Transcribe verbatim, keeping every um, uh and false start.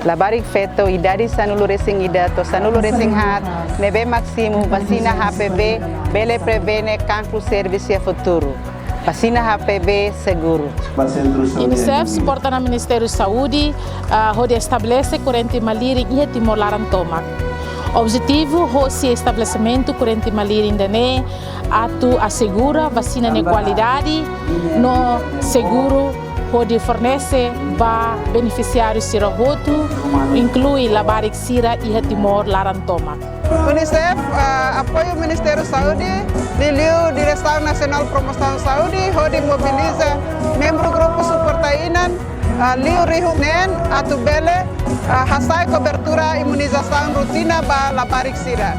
Labarik feto idade sanulu resin ida to'o sanulu resin haat ne'ebé mak simu vasina H P V bele prevene kankru sérviku iha futuru. Vasina H P V seguru. UNICEF suporta ona Ministériu Saúde, ah, hodi estabelese korrente malirin iha Timor laran tomak. Objetivu hosi estabelesimentu korrente malirin ida-ne'e atu asegura vasina nia kualidade no seguru hodi fornese ba benefisiáriu sira hotu, inklui labarik sira iha Timor laran tomak. UNICEF, ah, apoiu Ministériu Saúde, liuliu Diresaun Nasionál Promosaun Saúde, hodi mobiliza membru grupu suporta inan, ah, liu rihun neen atu bele, ah, hasa'e kobertura imunizasaun rotina ba labarik sira.